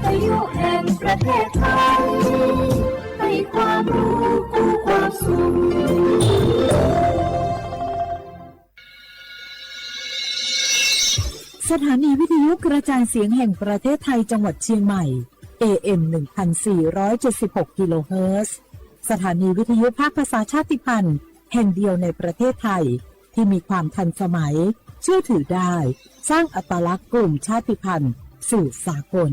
ทยุแห่งประเทศไทย ให้ความรู้คู่ความสุข สถานีวิทยุกระจายเสียงแห่งประเทศไทยจังหวัดเชียงใหม่ เอ เอ็ม หนึ่งพันสี่ร้อยเจ็ดสิบหก กิโลเฮิรตซ์ สถานีวิทยุภาคภาษาชาติพันธุ์แห่งเดียวในประเทศไทย ที่มีความทันสมัย เชื่อถือได้ สร้างอัตลักษณ์กลุ่มชาติพันธุ์สู่สากล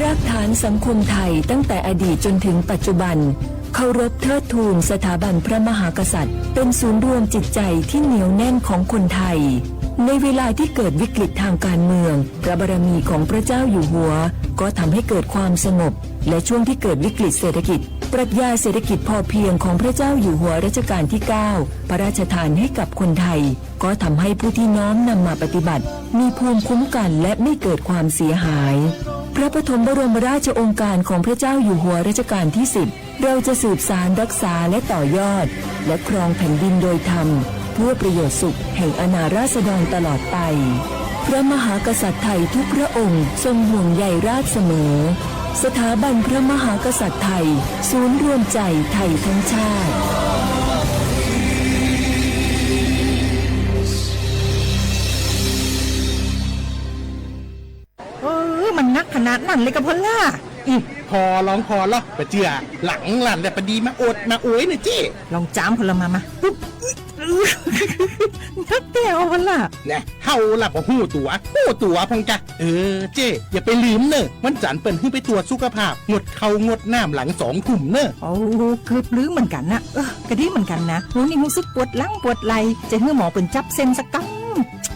รากฐานสังคมไทยตั้งแต่อดีตจนถึงปัจจุบัน เคารพเทิดทูนสถาบันพระมหากษัตริย์ เป็นศูนย์รวมจิตใจที่เหนียวแน่นของคนไทย ในเวลาที่เกิดวิกฤตทางการเมือง พระบารมีของพระเจ้าอยู่หัว ก็ทำให้เกิดความสงบ และช่วงที่เกิดวิกฤตเศรษฐกิจ ปรัชญาเศรษฐกิจพอเพียงของพระเจ้าอยู่หัวรัชกาลที่เก้า พระราชทานให้กับคนไทย ก็ทำให้ผู้ที่น้อมนำมาปฏิบัติ มีภูมิคุ้มกันและไม่เกิดความเสียหาย พระปฐมบรมราชโองการของพระเจ้าอยู่หัวรัชกาลที่สิบ เราจะสืบสานรักษาและต่อยอด และครองแผ่นดินโดยธรรม เพื่อประโยชน์สุขแห่งอาณาราษฎรตลอดไป พระมหากษัตริย์ไทยทุกพระองค์ทรงห่วงใยราษฎรเสมอ สถาบันพระมหากษัตริย์ไทย ศูนย์รวมใจไทยทั้งชาติ เออ มันนักขนาดนั้นเลยกะพอลล่า อืม พอลองพอลอ บ่เจื้อ หลังลั่นแล้วปะดีมาอวดมาอวยเน่อเจ้ ลองจามพอลล่ามา มา ปุ๊บ นักแต้วพอลล่า แน่ เฮาละบ่ฮู้ตั๋ว ฮู้ตั๋วพองกะ เออ เจ้ อย่าไปลืมเน่อ วันจันทร์เปิ้นหื้อไปตรวจสุขภาพ งดข้าวงดน้ำหลังสองทุ่มเน่อ โอ้ เกือบลืมเหมือนกันนะ เออ กะดีเหมือนกันนะ โห นี่รู้สึกปวดหลังปวดไหล่ จะหื้อหมอเปิ้นจับเส้นสักกำ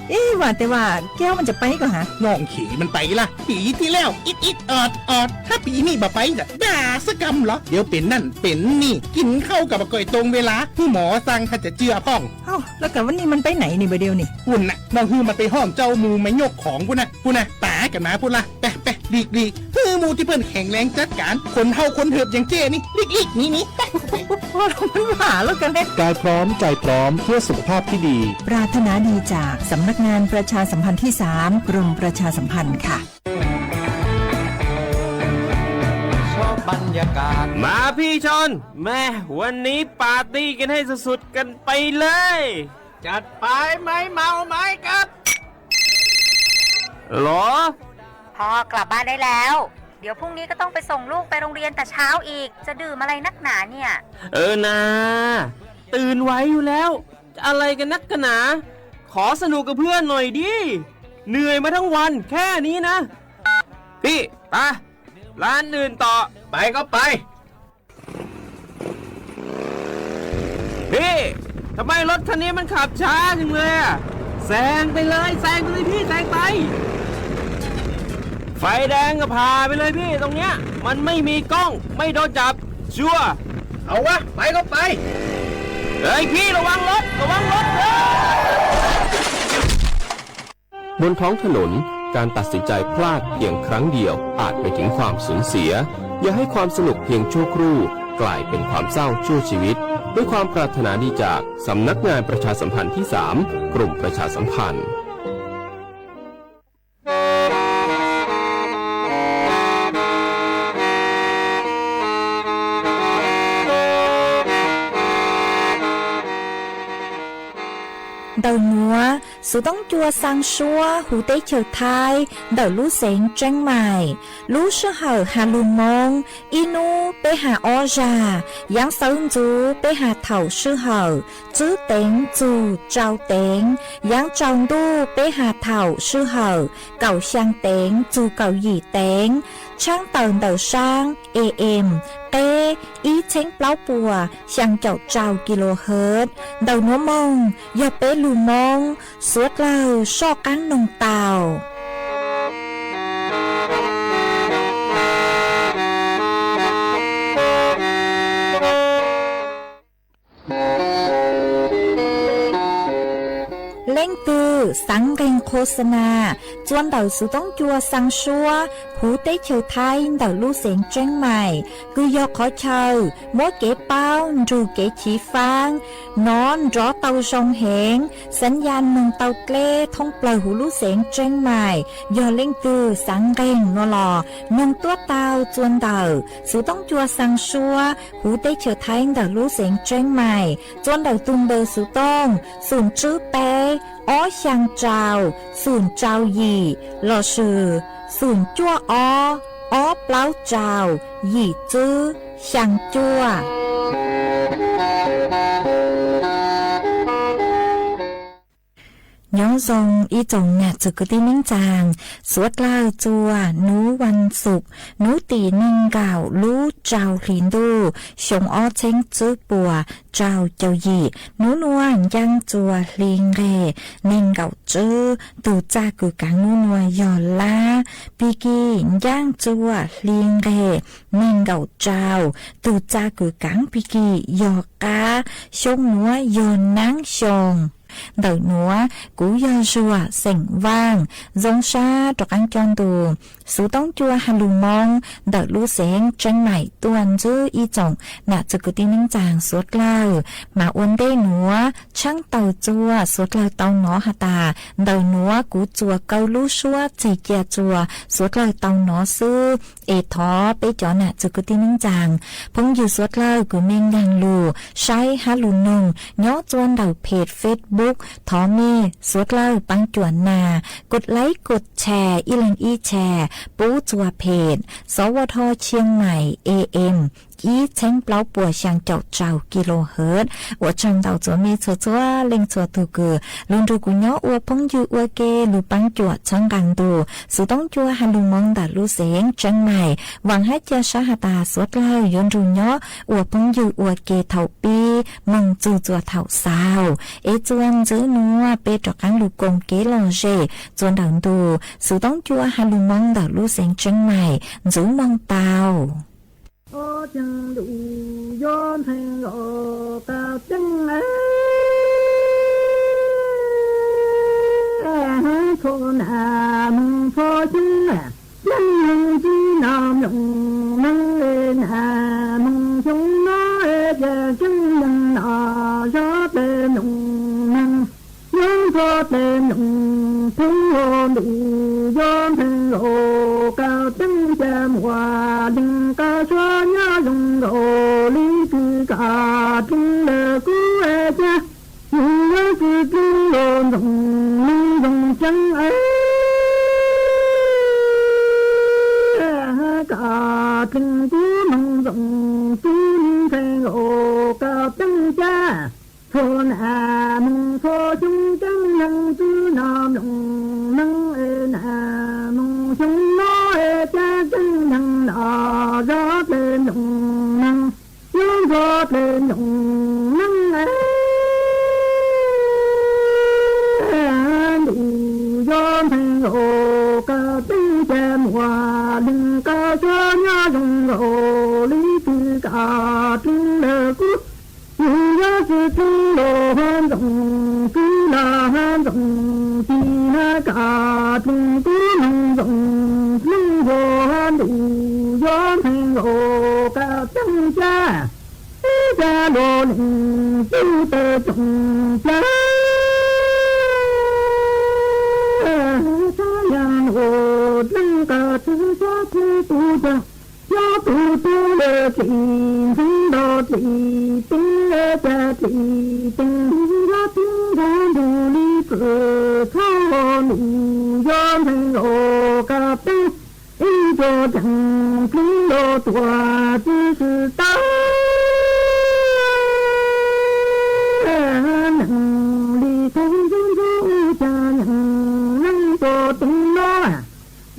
เอ๊ะ ว่าแต่ว่าแก้วมันจะไปก่อฮะ น้องเขยมันไปละ ปีที่แล้ว อิดอิดออดออด ถ้าปีนี้บ่ไปจะด่าสักกำเหรอ เดี๋ยวเป็นนั่นเป็นนี่ กินข้าวกับบ่ก่อยตรงเวลา หื้อหมอสั่งถ้าจะเจื้อพ่อง เอ้า แล้วกะวันนี้มันไปไหนนี่บ่าเดียวนี่ ปุ้นน่ะ น้องหื้อมันไปห้องเจ้าหมู่มายกของปุ้นน่ะ ปุ้นน่ะ ต๋ากันมาปุ้นละ ไปไปหลีกหลีก หื้อหมู่ตี้เปิ้นแข็งแรงจัดการ คนเฒ่าคนเถิบอย่างเจ้นี่ หลีกหลีกหนีหนี ไปไป พอลล่ามันว่าแล้วกันนะ กายพร้อมใจพร้อมเพื่อสุขภาพที่ดี ปรารถนาดีจากสำนักงานประชาสัมพันธ์ที่สาม กรมประชาสัมพันธ์ค่ะ มาพี่ชน แม่ วันนี้ปาร์ตี้กันให้สุดๆกันไปเลย จัดไป ไม้เมาไม้กัด หรอ พ่อกลับบ้านได้แล้ว เดี๋ยวพรุ่งนี้ก็ต้องไปส่งลูกไปโรงเรียนแต่เช้าอีก จะดื่มอะไรนักหนาเนี่ย เออนา ตื่นไหวอยู่แล้ว จะอะไรกันนักกันหนา ขอสนุกกับเพื่อนหน่อยดิ เหนื่อยมาทั้งวันแค่นี้นะ พี่ ไป ร้านอื่นต่อ ไปก็ไป พี่ ทำไมรถคันนี้มันขับช้าจังเลยอะ แซงไปเลย แซงไปเลยพี่ แซงไป ไฟแดงก็ผ่าไปเลยพี่ ตรงเนี้ย มันไม่มีกล้อง ไม่โดนจับ ชัวร์ เอาวะ ไปก็ไป เฮ้ยพี่ ระวังรถ ระวังรถ เฮ้ย บนท้องถนน การตัดสินใจพลาดเพียงครั้งเดียวอาจไปถึงความสูญเสีย อย่าให้ความสนุกเพียงชั่วครู่กลายเป็นความเศร้าชั่วชีวิต ด้วยความปรารถนาดีจากสำนักงานประชาสัมพันธ์ที่สาม กรมประชาสัมพันธ์ Ntawm nuav, xuv toob cua xaa suab huv teb chaws Thaib ntawm lub xeev Tseeb Maim, lub sij hawm has lug Moob, ib nub peb has ob zag, yaav xawv ntxuv peb has thaum sij hawm tswb teev txug tsau teev, yaav tsau ntuj peb has thaum sij hawm kaum xyaa teev txug kaum yim teev, tshaab tawm ntawm saab A M qeb ib txheeb plaub puas xyaa caum rau kilohertz. Ntawm nuav moog yog peb lug Moob, suav dlawg soj qaab noog tau. Leej twg xaav nqeeg qhua xa nas txua ntawm xuv toob cua xaa suab huv teb chaws Thaib ntawm lub xeev Tseeb Mais, kws yog qhov chaw muab kev paub nrug kev chiv faab nov nrov tau zoo heev, xaav ya noog tau dleb thoob plawg huv lub xeev Tseeb Mais. Yog leej twg xaav nqeeg no los noog tuab tau txua ntawm xuv toob cua xaa suab huv teb chaws Thaib ntawm lub xeev Tseeb Mais txua ntawm tug npawb xuv tooj xoom tswb peb ob xyaa rau xoom rau yim lossis xoom cuaj ob ob plaub rau yim tswb xyaa cuaj. Nyob zoo ib tsoom nam txwv kwv tij neej tsaa, suav dlawg txua nub vas xuv, nub tim neeg nkaum lub rau hli ntuj xyoo ob txheeb tswb puas rau caum yim. Nub nuav ncaaj txua hli nqeg neeg nkaum tswb, tug txaj kws kaav nub nuav yog lab pig kig. Ncaaj txua hli nqeg neeg nkaum rau, tug txaj kws kaav pig kig yog qab. Xyoo nuav yog naab xyoo. Ntawm nuav kuv yog Zuag xeem Vaaj, zoo sab rov qaab coj ntu xuv toob cua has lug Moob ntawm lub xeev Tseeb Mais tuaj ntsib ib tsoom nam txwv kwv tij neej tsaa suav dlawg. Mas ua ntej nuav tshaab tawm txua suav dlawg tau nov has tas, ntawm nuav kuv txuas kaw lub suab txeg cia txua suav dlawg tau nov xwb. Es thov peb cov nam txwv kwv tij neej tsaa, phooj ywg suav dlawg kws mej nkaag lug saib has lug noog nyob txua ntawm peg Facebook, thov mej suav dlawg paab cuam nas kos laib kos tshas ib leeg ib tshas pub txua peg Xov Ua Dho Tshiab Mais A M ib txheeb plaub puas xyaa caum rau kilohertz. Ua tsaug ntau txua mej txhua txhua leej txhua tug kws lug nrug kuv nyob ua phooj ywg ua ke lug paab cuam txhawb nqaa ntu xuv toob cua has lug Moob ntawm lub xeev Tseeb Mais. Vaam hab ca sab has tas suav dlawg yuav nrug nyob ua phooj ywg ua ke thaum pib moog txug txua thaum xaus. Es txua ntxiv nuav peb rov qaab lug koom kev lom zem txua ntawm ntu xuv toob cua has lug Moob ntawm lub xeev Tseeb Mais ntxiv moog tau. Ob ceev lus yuav ntxhee los kav ceeb, txhua nas moog txhua xyoo, ceeb neeg tsi nas mloog neeg, nas moog xyoo no, ces ceeb neeg nas zov tes mloog neeg, yuav ntxhua tes mloog thoob hlo ntuj yuav ntxhee los kav ceeb, ca muaj leej kav suav nyob zoo nkaus li kws kav ceeb lawm kuv ca, yug yuav tsi ceeb los ntxoov neeg zoo ceeb, kav ceeb kuv moog ntxoov kuv ntxhee los kav ceeb ca. Txhua nas moog txhua xyoo, ceeb neeg tsi nas mloog neeg, nas moog xyoo no, ca ceeb neeg nas zov tes mloog neeg, yuav ntxhua tes mloog neeg, ntuj yuav ntxhee los kav ceeb, ca muaj leej kav suav nyob zoo nkaus li kws kav ceeb lawm kuv, yug yuav tsi ceeb los ntxoov kuv los ntxoov tsi, kav ceeb kuv moog ntxoov neeg hlo, ntuj yuav ntxhee los kav ceeb ca. Ib ca luag leej tub tes tsoom ca, txhab yaam nuav dleej kav tsi xyov tsi tus ca, xyov tus tub le tsim ntxheeb nrog tsim teeb, ca tsim teeb yuav tsi nkaag ntuj li txwm txhab, ntuj yuav ntxhee los kav ceeb, ib tso ceeb pleev los tuaj tsi sib tau. Neeg li thaum ntxub ntxub ca neeg neeg tuaj teeb no,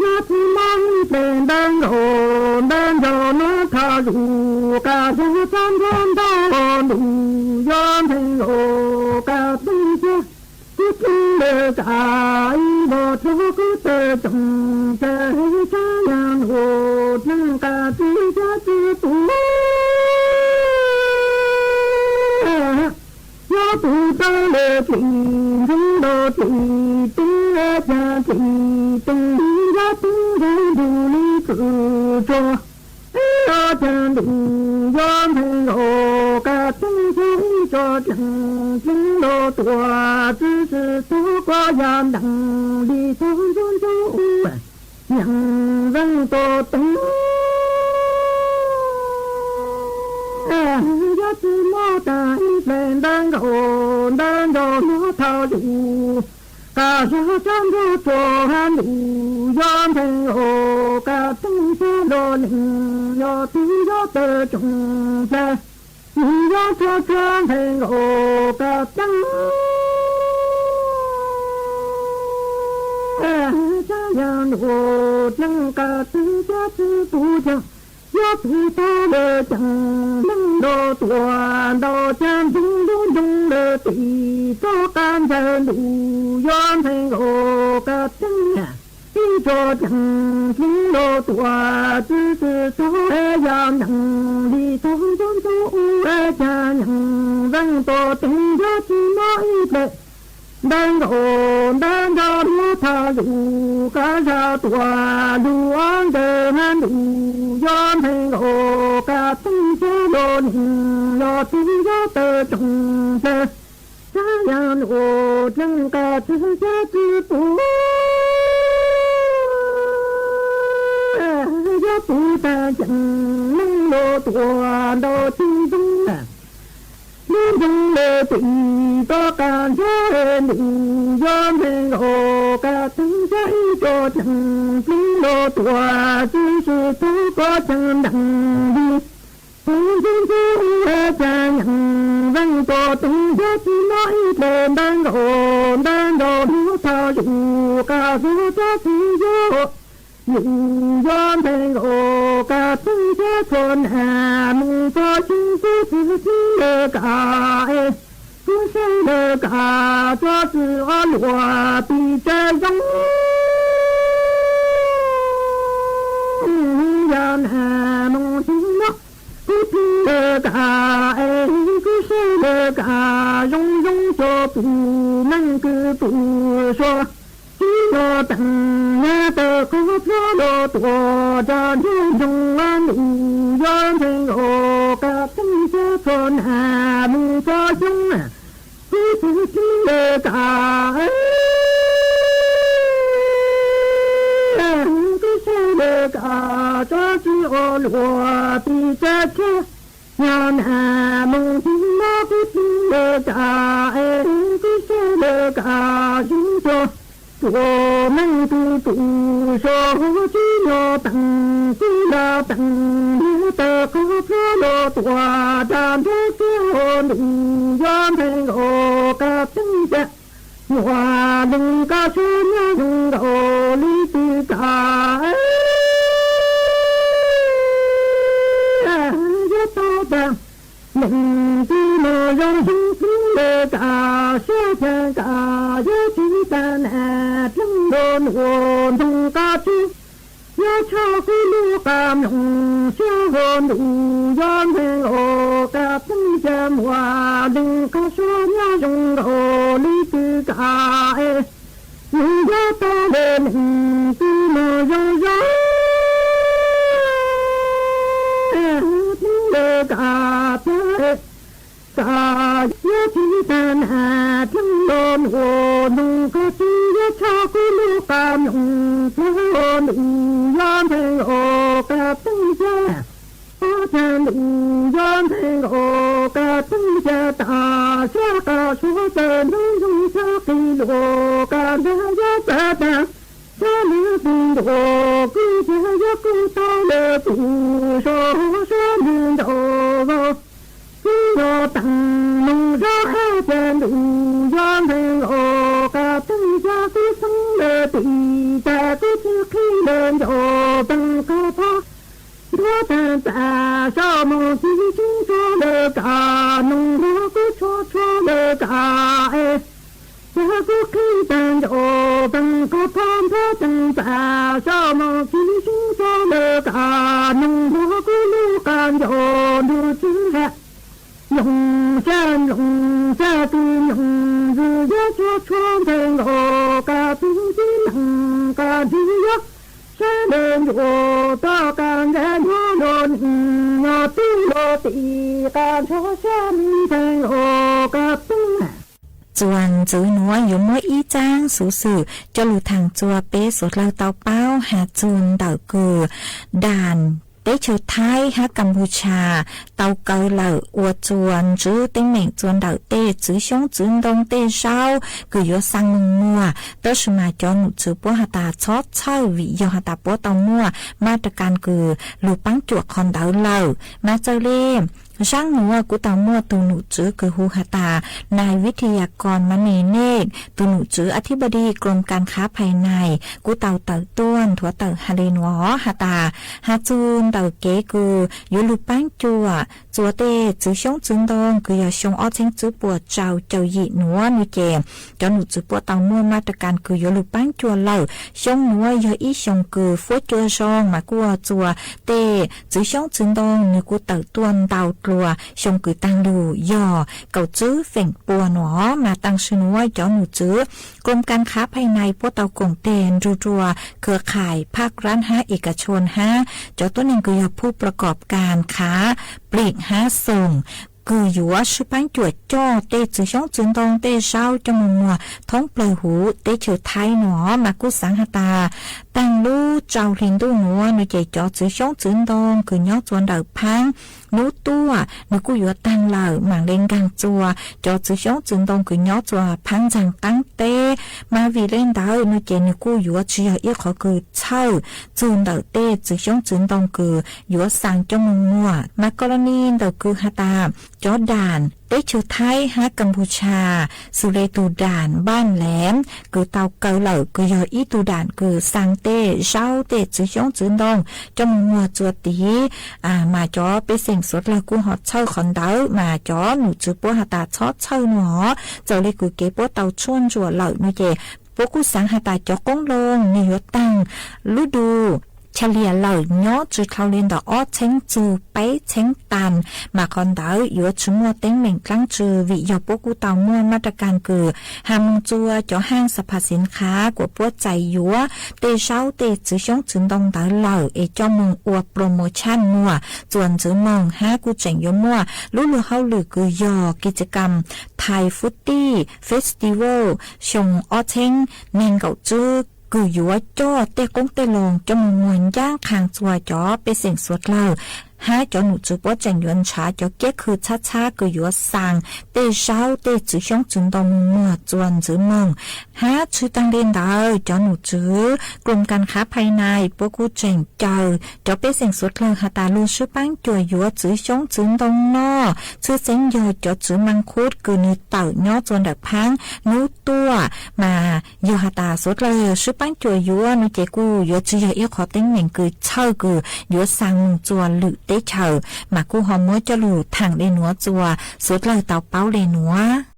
yog tsi moog tes ntaw nkaus ntaw nrog nuav thaj zuj kav zog txhob nrog ntau, ntuj yuav ntxhee los kav ceeb ca. Kuv tsi le kav ib npog rua kuv tes tsoom ca, txhab yaam nuav dleej kav tsi xyov tsi tus, yog Tus tau lawm tsis ntseeg los tsis teeb, cas tsis teeb yog teeb ntseg ntus li txwm tsuag. Ib los cas ntuj yuav ntseg nkaus, kaj teeb xyab ib tso tseem pleev los tuaj, txwv txwv tog koj yam ntees li tog ntsuab ntsuab ub, nyeem veej tos teeb. Yog tsis muaj tas ib ple ntawv nkaus, ntawv nkaus hluav taws lus, kaj zog sab nrog tsuas hab ntuj yuav ntseg nkaus, kaj teeb xyab los nees yog tib yog taw tsoom hle, nws yuav tsuag tsuag ntseg nkaus kaj teeb. Sab yam ntuj dleej kaj teeb xyab txwv pub ceem, yog tus tau lawm ceem leej los tuaj, ntau cas ntxoov lub nroog lawm tim toj qab ntsawg ntuj yuav ntseg nkaus kaj teeb. Ib tso tseem pleev los tuaj, txwv txwv tog yam ntees li tog ntsuab ntsuab ub, cas nyeem veej tos teeb yog tsis muaj ib ple ntawv nkaus, ntawv nkaus hluav taws lus, kaj zog tuaj lug ob nkaws hab ntuj yuav ntseg nkaus, kaj teeb xyab los nees yog tib yog taw tsoom hle. Sab yam ntuj dleej kaj teeb xyab txwv pub, yog tus tag ceem leej los tuaj, ntau tsis ntxoov lub nroog lawm tim toj qab ntsawg ntuj yuav ntseg nkaus, kaj teeb xyab ib tso tseem pleev los tuaj, txwv txwv tog koj ceem ntees li tog ntsuab ntsuab ub, cas nyeem veej tos teeb yog tsis muaj ib ple ntawv nkaus, ntawv nkaus hluav taws lus, kaj zog sab txwv yuav lus yuav ntseg nkaus, kaj teeb xyab txhua nag moo txhua xyoo, kuv txwv txwv lawm kaj es kuv saib lawm kaj tso txwv ob luag pis tsav zoo. Yog nag moo xyoo no kuv txwv lawm kaj es kuv saib lawm kaj zoo zoo, cov pum neej kwv pum suav, tib yog teem nyab taw qhov plhuav los tuaj, rag nrog nroog ntuj yuav ntseg nkaus, kaj teeb xyab txhua nag moo txhua xyoo, kuv txwv txwv lawm kaj kuv saib lawm kaj tso txwv ob luag pis tsav tsheb. Yog nag moo xyoo no kuv txwv lawm kaj es kuv saib lawm kaj zoo, cov pum neej kwv pum suav, tib yog teem kwv yog teem nyab taw qhov plhuav los tuaj, rag nrog nroog ntuj yuav ntseg nkaus, kaj teeb xyab muaj leej kaj suab nyob zoo nkaus li twg kaj. Yuav tau tas leej twg los zoo zoo, txwv lawm kaj sab cas kaj, yuav tsis tas nag dleej los nuj ntoog qab tsuag, yuav tshaj kuv lub qab mloog sab hauv ntuj yuav ntseg nkaus, kaj teeb xyab muaj leej kaj suab nyob zoo nkaus li twg kaj es, nws yuav tau lawm leej twg los zoo zoo, txwv lawm kaj tiag, kaj yuav tsis tas nag dleej los nuj ntoog qab tsuag, yuav tshaj kuv lub qab mloog sab hauv ntuj yuav ntseg nkaus, kaj teeb xyab ob cag ntuj yuav ntseg nkaus, kaj teeb xyab tas sab qab suav, tawm nrog nroog sab qis luas, kaj nrag yuav txawv tas sab lwm tus ntuj, kuv cag yuav kuj tau lawm tus suav, sab lwm nraud vau, kuv yog teem moog zog ob cag ntuj yuav ntseg nkaus, kaj teeb xyab kuv xeeb lawm tim tag, kuv txwv qhib lawm nraud peeg qab phob, ntuav tag npam sab moog ci sib tso lawm kaj, noog nrog kuv tshua tshua lawm kaj es, tag kuv qhib tag nraud peeg qab phob, ntuav tag npam sab moog ci sib tso lawm kaj, noog nrog kuv lub qab ncaus nrug txwv zam, nplooj sab nplooj sab Tib nyoog ntxwg yuav tsuag tsuag ntxhee nkaus, ka tub tib neeg ka ntxwg yuav sab le ncuav roj ka ncav yuav luag neeg, yog tub luag tim ka ntshaw sab ntxhee nkaus ka tub. Txuas ntxiv nuav yuav muab ib txaab xuv xwm coj lug thaam txua peb suav dlawg tau paub has txug ntawm kws daam teb chaws Thaib hab Kapucia tau kaw lawm ua txuas ntswb teeb meem txua ntawm tej txwv xyoob txwv ntoo tej zaub kws yuav xaa moog muag, tab sis mas cov nom tswv puab has tas txhob txhawj vim yog has tas puab tau muaj mab ra kas kws lug paab cuam qhov ntawd lawm. Mas txawm le zaab nuav kuj tau muaj tug nom tswv kws hu has tas nai Viv Thi Ya Kos Mas Nis Nes, tug nom tswv a thib ba di krom kas khav phais nais kuj tau tawm tuaj nthuav tawm has le nuav has tas, has txug ntawm kev kws yuav lug paab cuam txua tej txwv xyoob txwv ntoo kws yog xyoo ob txheeb tswb puas rau caum yim nuav nuav ces cov nom tswv puab tau muaj mab ra kas kws yuav lug paab cuam lawm. Xyoo nuav yog ib xyoo kws fuab cua zoo mas kuj ua txua tej txwv xyoob txwv ntoo nwg kuj tawm tuaj ntau dlua xyoo kws taag lug yog kaum tswb feem pua nuav. Mas taam sim nuav cov nom tswv krom kas khav phais nais puab tau koom teg nrug rua khwv qhais phaj rab hab i ka chon hab cov tuab neeg kws yog phu pro kom kas khav plim hab xoom kws yuav swb paab cuam coj tej txwv xyoob txwv ntoo tej zaub coj moog muag thoob plawg huv teb chaws Thaib nuav. Mas kuj xaav has tas taag lub rau hli ntuj nuav nuav ces cov txwv xyoob txwv ntoo kws nyob txua ntawm phaab nub tuaj nwg kuj yuav taag lawm, maam le nkaag txua cov txwv xyoob txwv ntoo kws nyob txua phaab ntxaag qaab teb. Mas vim le ntawd nuav ces nwg kuj yuav tsi yog ib qhov kws txhawj txug ntawm tej txwv xyoob txwv ntoo kws yuav xaa coj moog muag. Mas ko lo ni ntawm kws has tas cov daam teb chaws Thaib hab Kapucia, xws le tug daam Npaj Lev kws tau kaw lawm kws yog ib tug daam kws xaa tej zaub tej txwv xyoob txwv ntoo coj moog muag txua tid, mas cov pej xeem suav dlawg kuj ho txhawj qhov ntawd, mas cov nom tswv puab has tas txhob txhawj nuav. Txawm le kws kev puab tau tshuaj ntsuam lawm nuav ces puab kuj xaav has tas cov qoob loo nwg yuav taag lub du cha lias lawm nyob tsi dhau le ntawm ob txheeb txug peb txheeb taas, mas qhov ntawd yuav tsi muaj teeb meem dlaab tsi vim yog puab kuj tau muaj mab ra kas kws has moog txua cov haaj xa phas xiv khav kuas puab txais yuav tej zaub tej txwv xyoob txwv ntoo ntawd lawm es coj moog ua promotion muag txua ntxiv moog hab kuj tseem yuav muaj lub luag hauj lwm kws yog ki tsi kam Thai Foodie Festival xyoo ob txheeb neeg nkaum tswb kws yuav coj tej qoob tej loo coj moog muag ncaab qha txua cov pej xeem suav dlawg hab cov nom tswv puab tseem yuav nrhav cov kiab khw txhab txhab kws yuav xaa tej zaub tej txwv xyoob txwv ntoo moog muag txua ntxiv moog. Hab tsi taag le ntawd cov nom tswv krom kas khav phais nais puab kuj tseem caw cov pej xeem suav dlawg has tas lug swb paab cuam yuav txwv xyoob txwv ntoo noj, tshwj xeeb yog cov txwv maa khuv kws nwg tawm nyob txua ntawm phaab nub tuaj, mas yog has tas suav dlawg swb paab cuam yuav nuav ces kuj yuav tsi yog ib qhov teeb meem kws txhawj kws yuav xaa moog txua lwm teb chaws. Mas kuj ho muab coj lug thaam le nuav txua suav dlawg tau paub le nuav.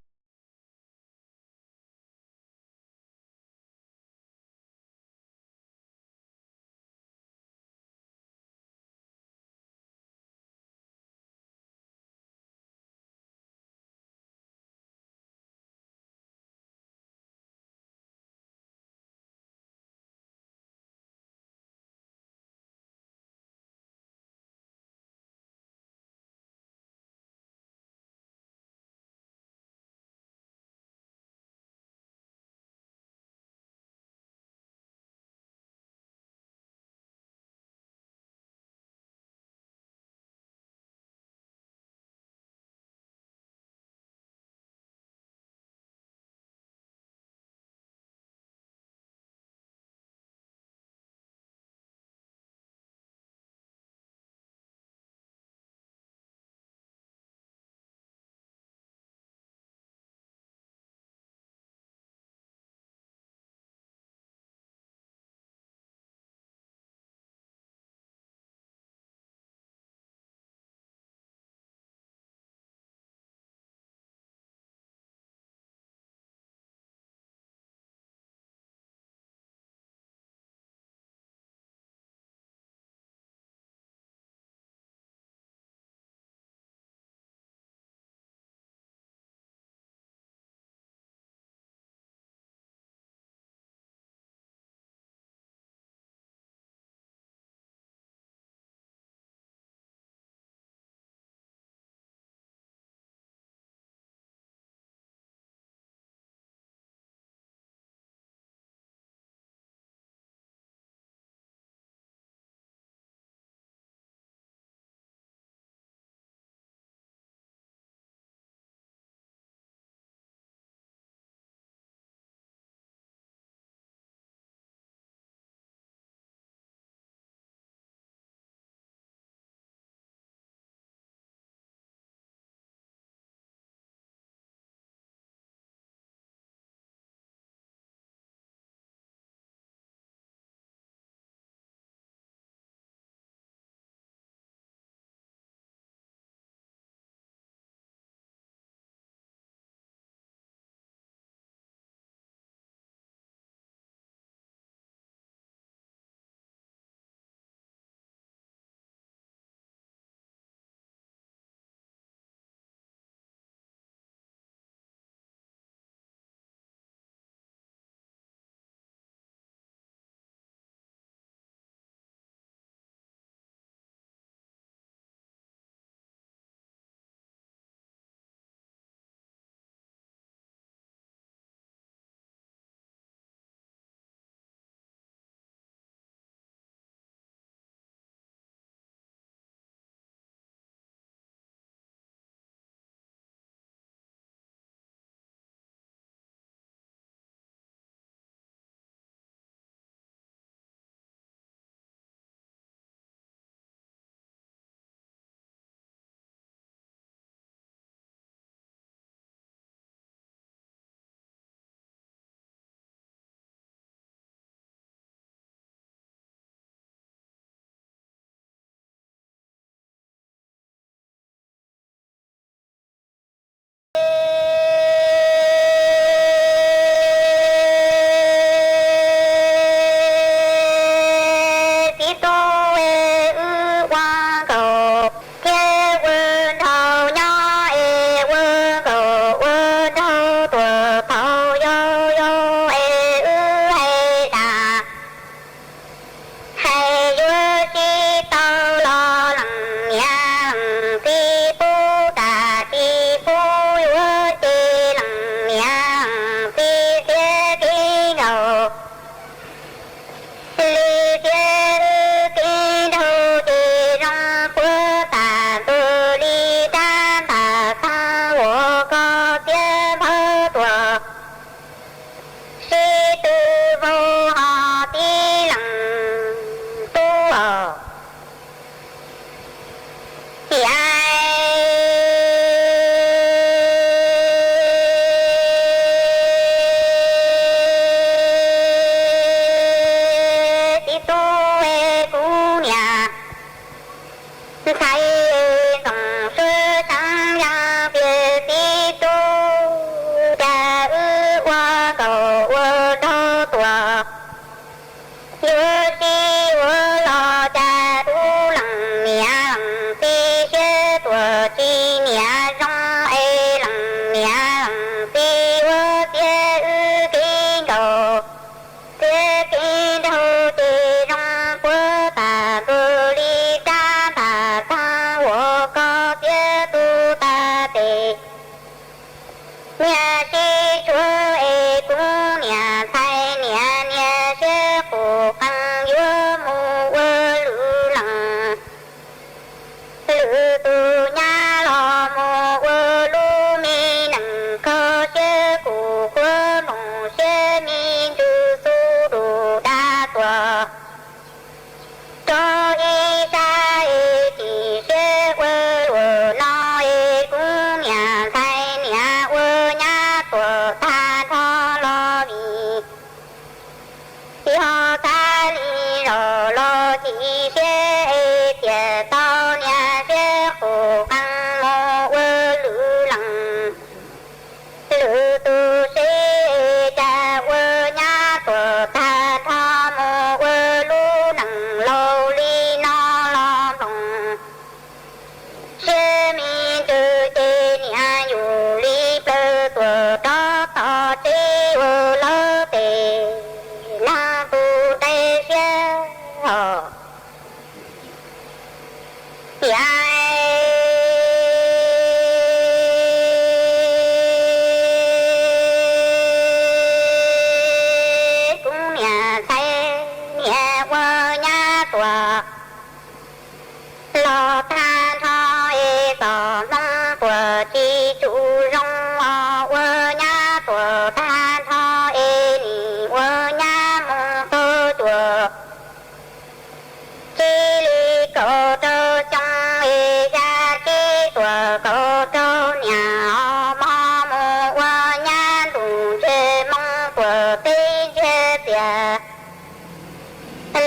Teb ntsiag tias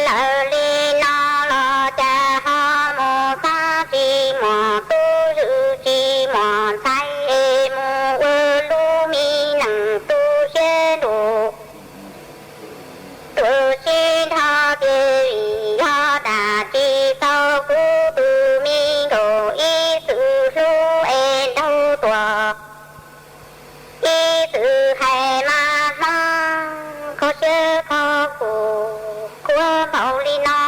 lawv li no los cas ho mus xeeb tsis muaj tub, zwm tsis muaj ntxhais, es mus ua lub me neej tu siab nrug. Tuaj sib nrho tias vim yog dab tsis tau kuv tus me nkauj ib txwm hlub es nraug tuaj, ib txwm hais mas Hmoob kho siab kho kuv kua npaum li no.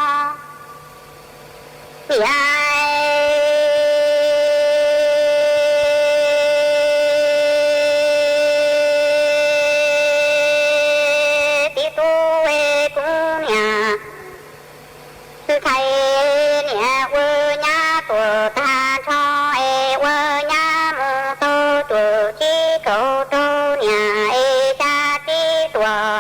Niam, txiv tub es kuv niam, ntxhais niam ua nyab tuaj tag nrho es ua nyab mus tau cuaj tsib kaum rau niam es xya tsib tuaj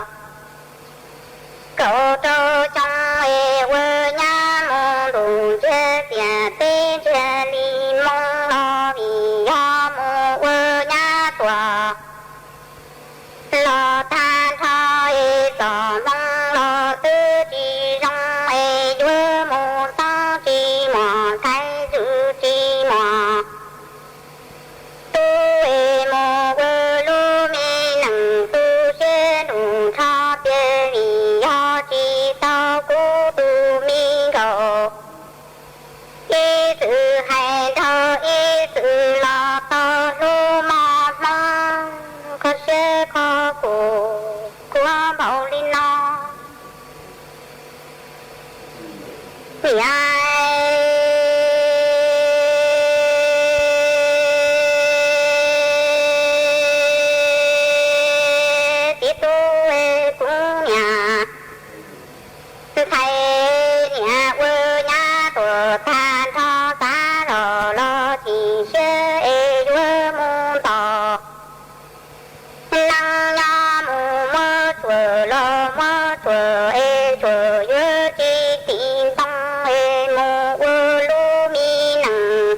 kaum rau xyoo es ua nyab mus ntuj ntsiag tiam teb ntsiag li moo los vim yog mus ua nyab tuaj los tag nrho es txoj hmoo los twb tsis zoo es yuav mus xeeb tsis muaj ntxhais, zwm tsis muaj tub, es mus ua lub me neej tu siab nrug nrho tias vim yog tsis tau kuv tus me nkauj ib txwm hais nraug ib txwm los tau hlub mos Hmoob kho siab kho kuv kua npaum li no. Niam, txiv tub es kuv niam, ntxhais niam ua nyab tuaj tag nrho xav zog los chim siab es yuav mus ntos nees nyob, mus muab tshuaj los muab tshuaj es tshuaj yuav tsis tim ntoo es mus ua lub me neej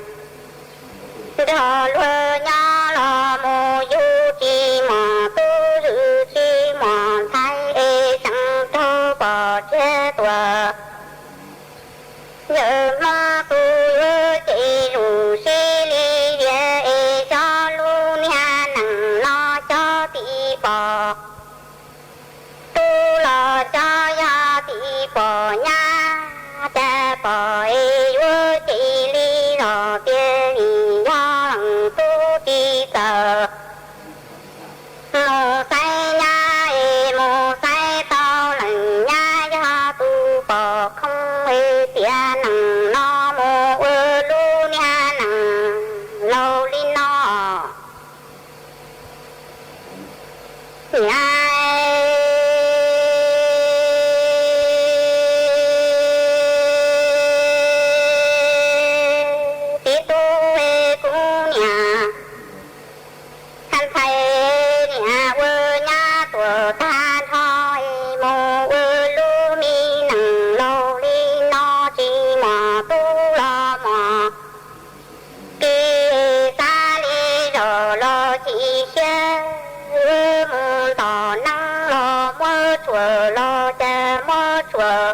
nrog luag nyob los mus yug tsis muaj tub, zwm tsis muaj ntxhais es tseem raug pom tseg tuaj. Yawg Hmoob tus yuav ces lug sib li vias es xyov lub niag neej no xyov tim pom tub los xyov yog tim pom nyab, cas pom es yuav ces li los tias vim yog leej tub tsis txawj mus xaiv nyab es mus xaiv tau leej nyab yog tus pom khoo es tias neej no mus ua lub niag neej laug li no. Niam, txiv tub es kuv niam, ntxhais niam ua nyab tuaj tag nrho es mus ua lub me neej laug li no tsis muaj tub los muaj ki, xav li zog los chim siab, yuav mus ntos nees los muab tshuaj los cas muab tshuaj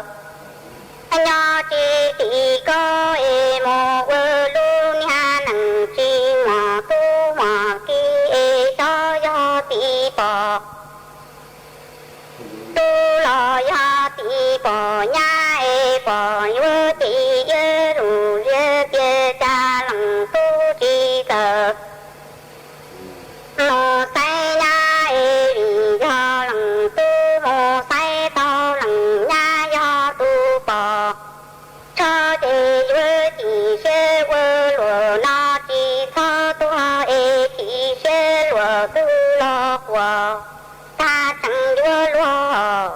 nyob tsis tim koj es mus ua lub niag neej tsis muaj tub muaj ki es xyov yog tim pom tub los yog tim pom nyab es pom yuav ces yuav lug zias tias cas leej tub tsis txawj mus xaiv nyab es vim yog leej tub mus xaiv tau leej nyab yog tus pom tso ces yuav chim siab ua luaj no tsis txhob tuag es chim siab luaj twg los quas tag tseem yuav luag.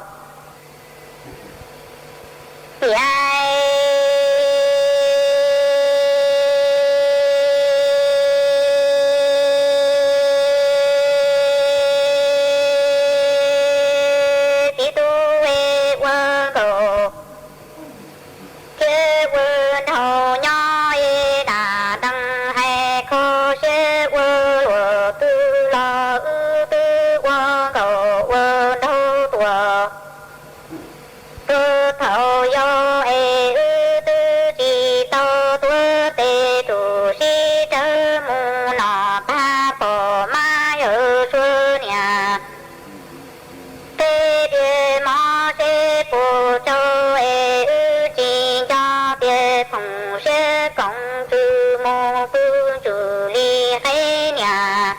puas tsaug es wb tsis nco tias txhoov siab koom tswv mus pw ntsws li qeb niam.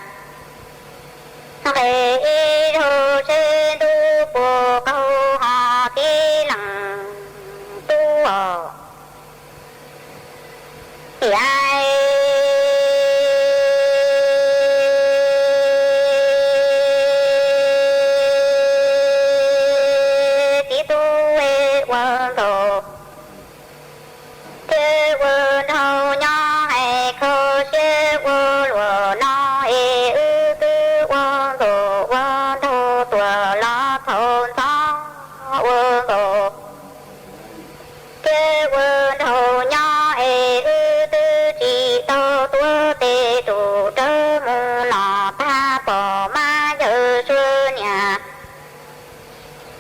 Nqes ib zaug seb ntuj puas qaug ho tib leeg tub os. Yam txiv tub ua nkaus thiab ua nraug nyob hais kho siab ua luam no es wb twb ua nkaus ua nraug tuam los thaum ntxov ua nkaus thiab ua nraug nyob es wb twb tsis tau tuav tes rub rawv mus los tag pom mab yawg sua niam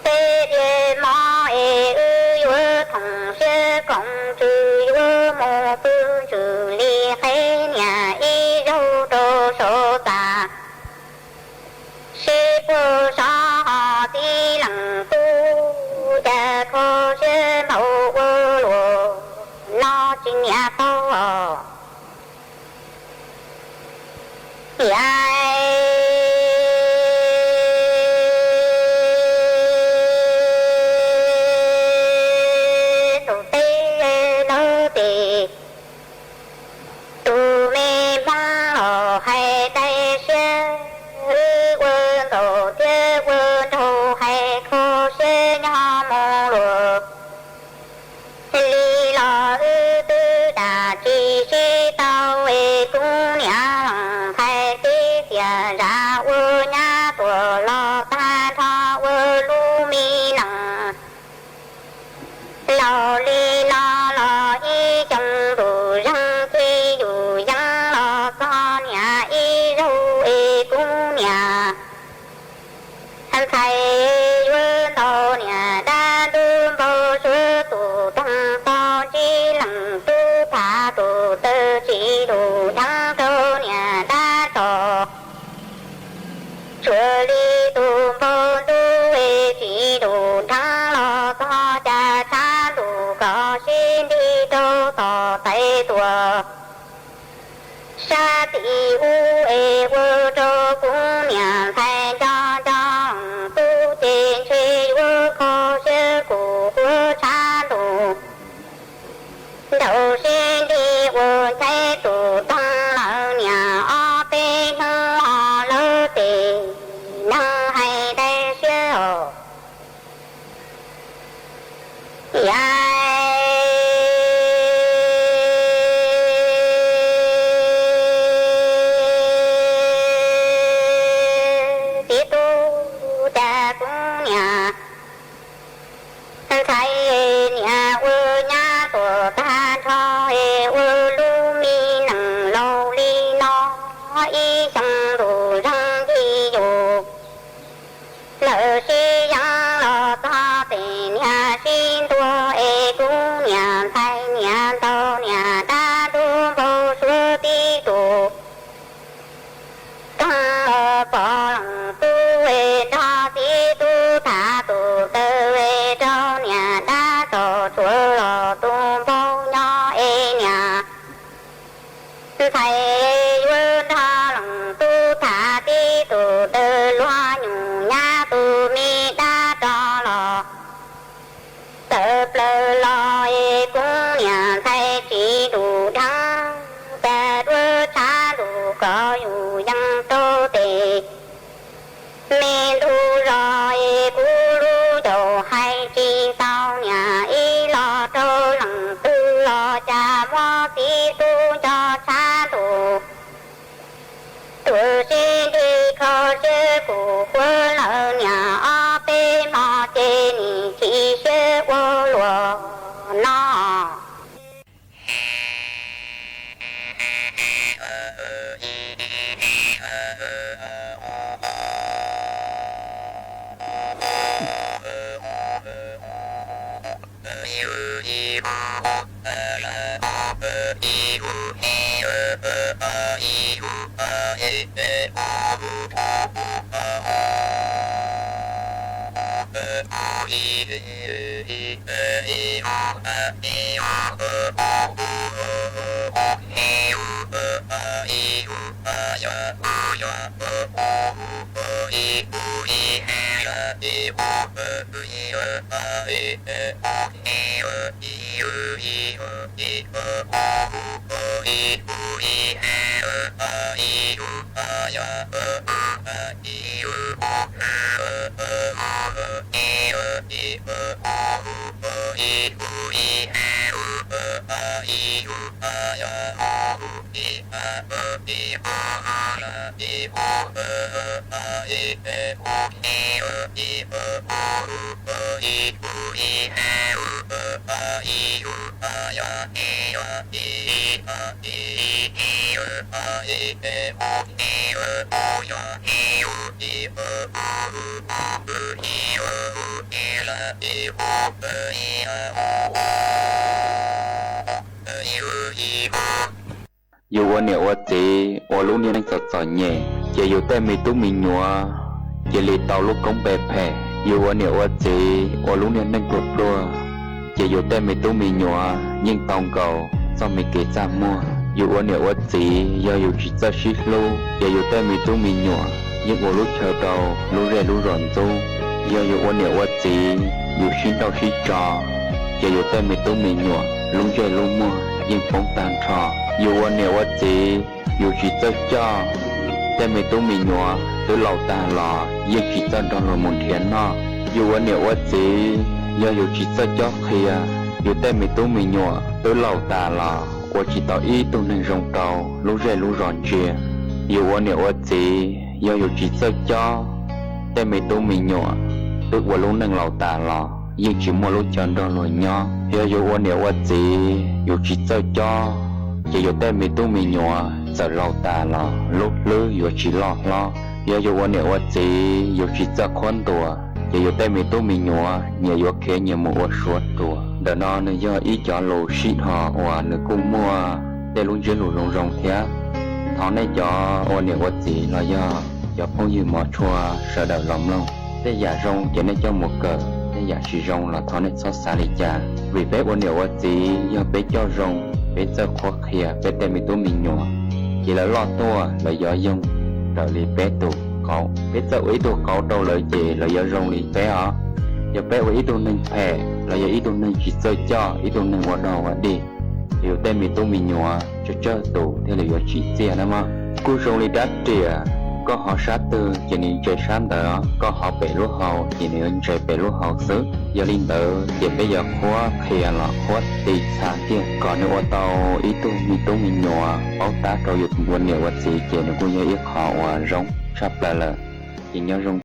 peb diav mov es wb yuav txhoov siab koom tswv yuav mus pw ntsws li qeb niam ib zaug rau saum txaj. Sib puag sov ho tib leeg tub cas kho siab npaum ua luam no tsis niam tau os. Yam tus teb lawv tes tus me hmoob los hais dai siab, wb ua nkaus thiab ua nraug hais kho siab nyob mus luam li los wb twb dam tsis sib tau es kuv niam lees ntxhais tib xiam zam ua nyab tuam los tag nrho ua lub me nees laus li no los ib xyoo ntus zeeg txij yus yeeb los txog niam ib zaug es kuv niam ntxhais yuav ntau niam dab ntub npau suav tus toog tau ntsib leej tub tham tus taw tsis dum dheev rau niam dab tso. Tsuas li tus npau ntub es tsis dum dheev los txog cas tshab ntus kom sib nrig rau tom tais tuam sab tim ub es ua rau kuv niam ntxhais nco nco tub ces ntshe yuav kho siab kuv quav tshab ntus nraum sib nrig ua ntxhais tus toog lawm niam ob peb hnub ho lawv tes neeg hais dai siab os. Yam txiv tub cas kuv niam ntxhais niam ua nyab tuam tag nrho es ua lub me nees laus li no ib xyoo ntus zeeg txij yus lawm sib yeeb los txog pem niam sib ntua es kuv niam ntxhais niam ntau niam dab ntub npau suav tib tug toog mus pom leej tub es nrog txiv tub tham tus taw es rau niam dab tso tsuav los tus npau nyob es niam ntxhais yuav nrog leej tub tham tib tug taw luag nyuj nyab tus me dab rov los tawm plaws los es kuv niam ntxhais tsis dum dheev cas duab tshav ntuj kom yus yees rau tes me ntug zos es kuv lub caum hais tsis tau niam ib los rau leej twg los cas muab txiv tub nco tshav ntuj tus sib nrig kho siab kuv quav lawm niam ob peb hmo ces nim tsis siab ua luaj no. Yus ua niam ua txiv ua lub niag neej txom txom nyem, ces yus tej me tub me nyuam cia li tau lub koob npe phem. Yus ua niam ua txiv ua lub niag neej pluag pluag, ces yus tej me tub me nyuam yeej tau nkaus txoj me kev txaj muag. Yus ua niam ua txiv yog yus tsis txawj sib hlub, ces yus tej me tub me nyuam yeej ua lub chaw rau lub zej lub zos ntxub. Yog yus ua niam ua txiv yus sib nrauj sib tso, ces yus tej me tub me nyuam lub ntsej lub muag yeej poob tag nrho. Yus ua niam ua txiv yus tsis txawj coj, tej me tub me nyuam twb laus tag los yeej tsis txawj nrog luag mus nrhiav noj. Yus ua niam ua txiv yog yus tsis txawj cob qhia, yus tej me tub me nyuam twb laus tas los ua tsis tau ib tug neeg zoo rau lub zej lub zos ntsia. Yus ua niam ua txiv yog yus tsis txawj cob, tej me tub me nyuam twb ua lub neej laus tas los yeej tsis muaj lub chaw nrog luag nyob. Yog yus ua niam ua txiv yus tsis txawj cob, ces yus tej me tub me nyuam txawm laus tas los lub hlwb yuav tsis loj hlob. Yog yus ua niam ua txiv yus tsis txawj qhuab ntuas, ces yus tej me tub me nyuam nyias yuav khiav nyias mus ua suav ruas. Ntawm no nws yog ib cov lus sib dhos uas nws kuj muaj tej lub ntsiab lus zoo zoo thiab. Thov nej cov ua niam ua txiv los yog cov phooj ywg mov tshua sawv daws los mloog. Tej yam zoo ces nej coj mus kawm, tej yam tsis zoo los thov nej txhob xav li cas. Vim peb ua niam ua txiv yog peb coj zoo, peb txawj qhuab qhia peb tej me tub me nyuam, ces lawv loj tuaj lawv yuav yoog raws li peb tus qauv. Peb txawj ua ib tug qauv rau lawv ces lawv yuav zoo li peb os. Yog peb ua ib tug neeg phem los yog ib tug neeg tsis txawj coj, ib tug neeg ua dog ua dig, ces yus tej me tub me nyuam tsawg tsawg tus thiaj li yuav tsim txiaj na mog. Kuj zoo li rab riam, koj hov sab twg ces nws ntse sab ntawd, koj hov pem lub hau ces nws yuav ntse pem lub hau xwb. Yog li ntawd ces peb yuav qhuab qhia los qhuab ti txha kiag kom nws ua tau ib tug me tub me nyuam paub tab rau yus ua niam ua txiv ces nws kuj yog ib qho uas zoo tshaj plaws lawm. Ces nyob zoo.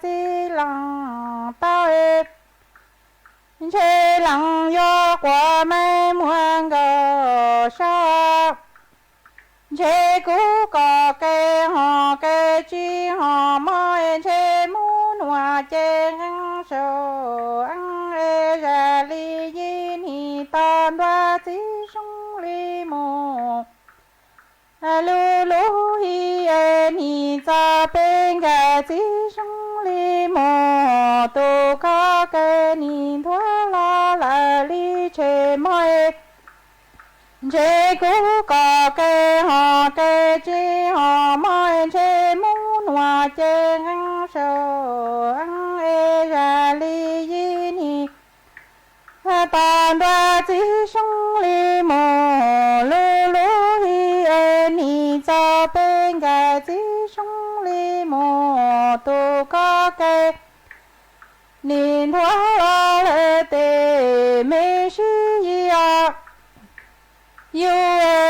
txiv lees tau es, ntshe lees yuav quas me muag nkaus sab. Ntshe kuv kom kev hos kev tsis hos mob es, ntshe muab nuam ces nqeeb saum eeb es zam li yim nim tos ntua txiv zoo li mus. Lub lub hib es nim txog peb nkaus txiv zoo li mus, tus koj kev nim nthuav los lawm li tshem mob es. Ntshe kuv kom kev hos kev tsis hos mob es, ntshe muab nuam ces nqeeb saum eeb es zam li yim nim tos ntua txiv zoo li mus. Lub lub hib es nim txog peb nkaus txiv zoo li mus, tus koj kev nim nthuav los lawm tes me sib yig os. Yus es,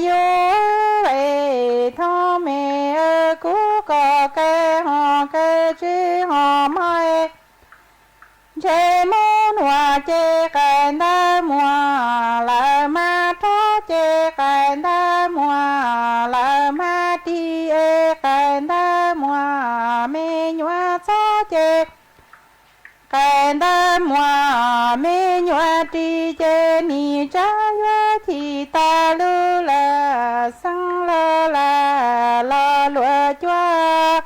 yus es thov me, kuv kom kev hos kev tsis hos mob es, ntshe muab nuam ces qaim ntawv muag, lawv mas rov ces qaim ntawv muag, lawv mas ris es qaim ntawv muag, me nyuam txhob ces qaim ntawv muag, me nyuam ris ces nim tsab yuav chim tas lub lawm, xeeb lawm lawm los luag cuab.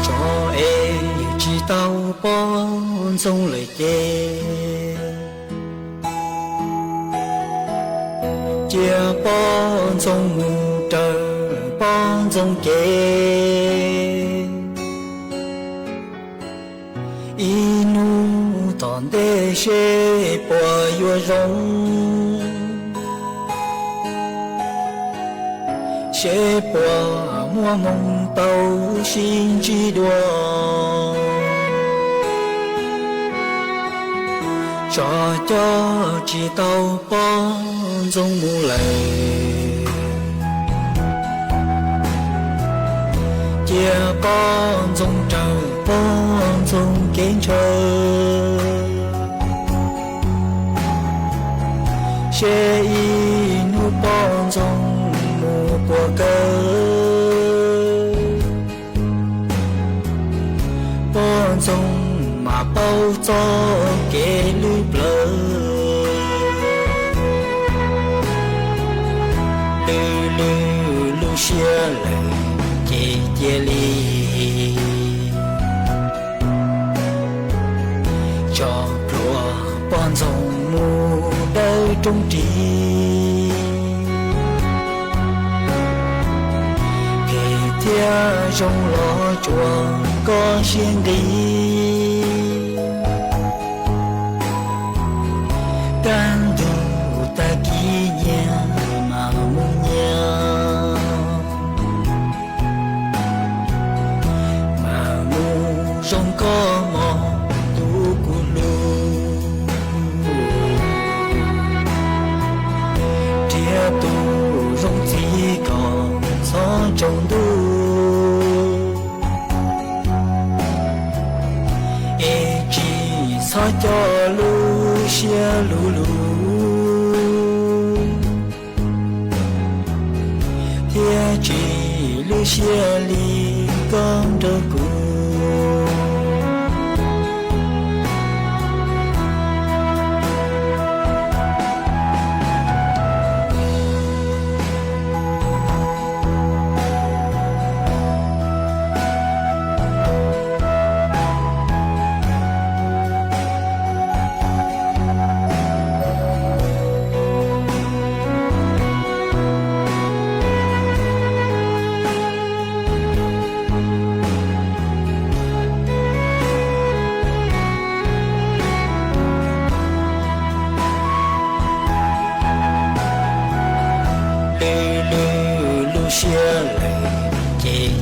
Tso es yus tsis tau poj ntxoog lawm ces, cia poj ntxoog mus raws poj ntxoog kev. Ib hnub tom ntej seb puas yuav zoo, seb puas muaj hmoo tau sib ntsib dua. Tso coj tsis tau poj ntxoog mus lawm, cia poj ntxoog raws poj ntxoog kev ntshaw. Seb ib hnub poj ntxoog mus puas kawg, poj ntxoog mas paub txoj kev lwj plawv. Lwj lwj lub siab lawm ces cia li tso plhuav poj ntxoog mus dawb rooj ris. Phem thiab zoo los tsuas koj siab nqis, tag ntuj tag kis nyias mas mus nyias, mas mus zoo koj mos tus kuv hlub. Nrhiav tus zoo txiv kom txhob tsaus ntuj, es tsis txhob coj lub siab luv luv, thiab tsis lwj siab li koj nrog kuv.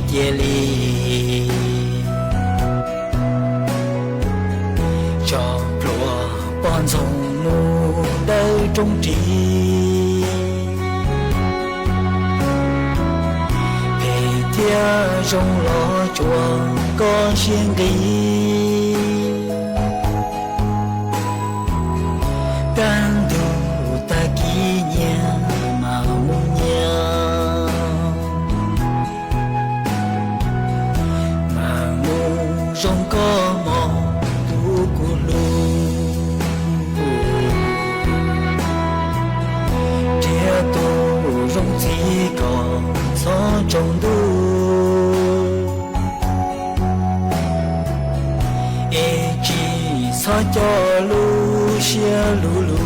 cia li tso pluas poj ntxoog mus dawb rooj ris. Phem thiab zoo los tsuas koj siab nqis, kaj ntug tag kis nyias mam mus nyias. Mas mus zoo koj mog tus kuv hlub, nrhiav tus zoo txij kom txhob tsaus ntuj, es tsis txhob coj lub siab luv luv,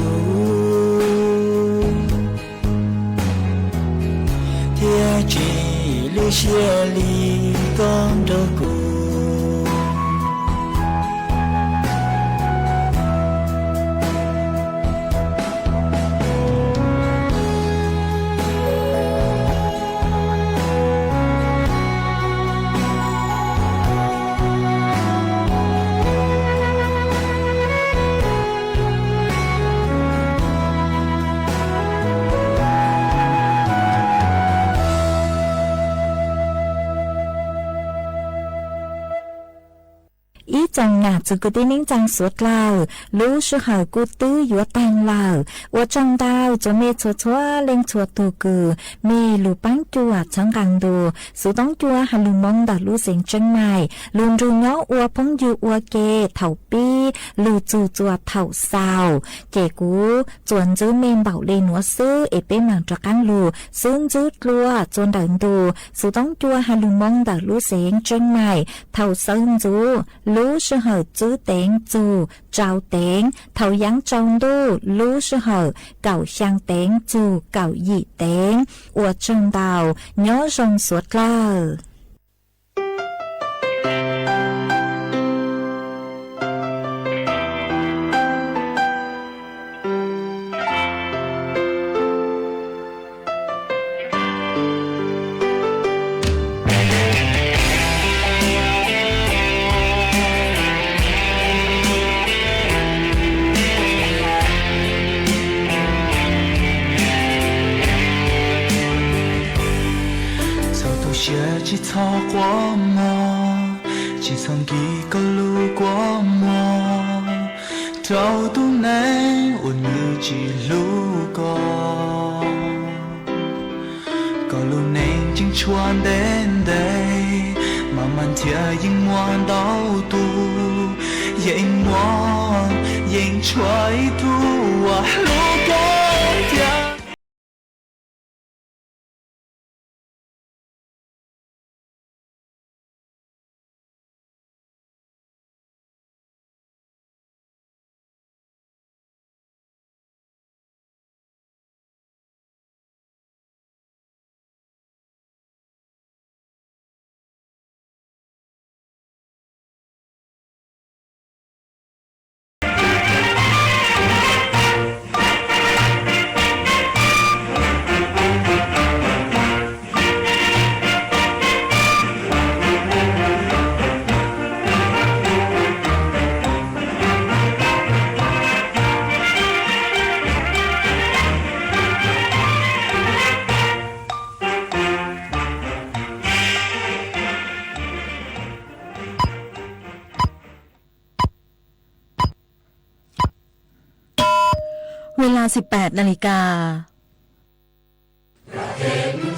thiab tsis lwj siab li koj nrog kuv. Ib tsoom nam txiv kwv tij neej tsaa suav dlawg, lub sij hawm kuj twb yuav taag lawm. Ua tsaug ntau txhua mej txhua txhua leej txhua tug kws mej lug paab cuam txhawb nqaa ntu Xuv Toob Cua has lug Moob ntawm lub xeev Tseeb Maim lug nrug nyob ua phooj ywg ua ke thaum pib lug txug txuas thaum xaus. Ces kuv txuas ntxwb mej npaum le nuav xwb es peb maam rov qaab lug xub ntxwb dlua txuas ntawm ntu Xuv Toob Cua has lug Moob ntawm lub xeev Tseeb Maim thaum sawv ntxuv lub sij hawm tsib teev txug rau teev, thaum yaav tsaus ntuj lub sij hawm kaum xyaa teev txug kaum yim teev. Ua tsaug ntau, nyob zoo suav dlawg. Txhob tu siab tsis txhob quaj mog, tsis txhob nkim koj lub kua muag rau tus neeg uas nws tsis hlub koj. Koj lub neej tseem tshuav ntev ntev, mas mas thiaj yeej muaj ntau tus, yeej muaj, yeej tshuav ib tug uas hlub koj thiab.เวลา สิบแปดนาฬิกา Ua